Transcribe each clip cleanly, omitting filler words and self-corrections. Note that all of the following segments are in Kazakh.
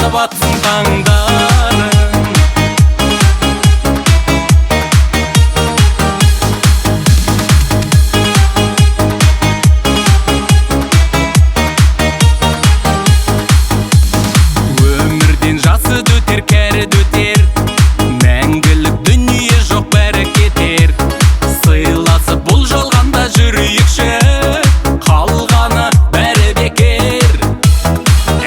Арайланып атсын таңдарың. Өмірден жасы өтер, кәрі өтер, мәңгілік дүние жоқ, бәрі кетер. Сыйласып бұл жалғанда жүрейікші, қалғаны бәрі бекер.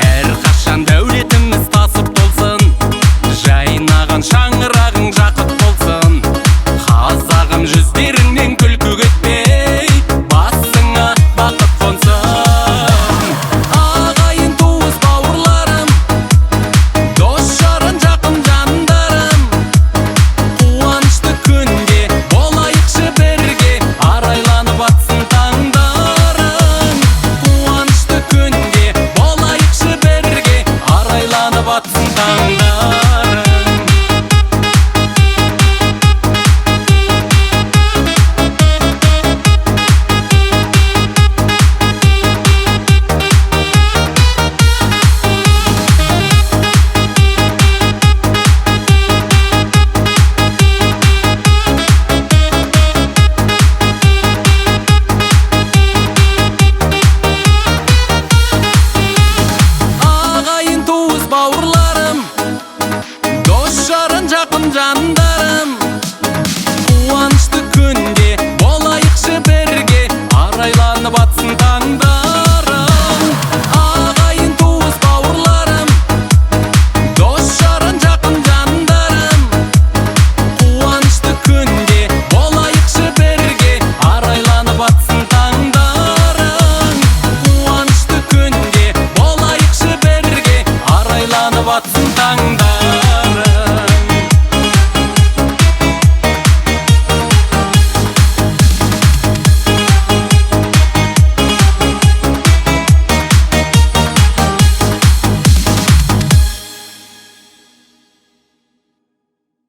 Әрқашан дәулетіміз тасып толсын, жайнаған шаңырағың жақұт болсын. Қазағым, жүздеріңнен күлкі кетпей, басыңа бақыт қонсын. Ағайын, туыс, бауырларым, дос жаран, жақын жандарым, қуанышты күнде болайықшы бірге, арайланып атсын таңдарың. Қуанышты күнде болайықшы бірге, арайланып атсын.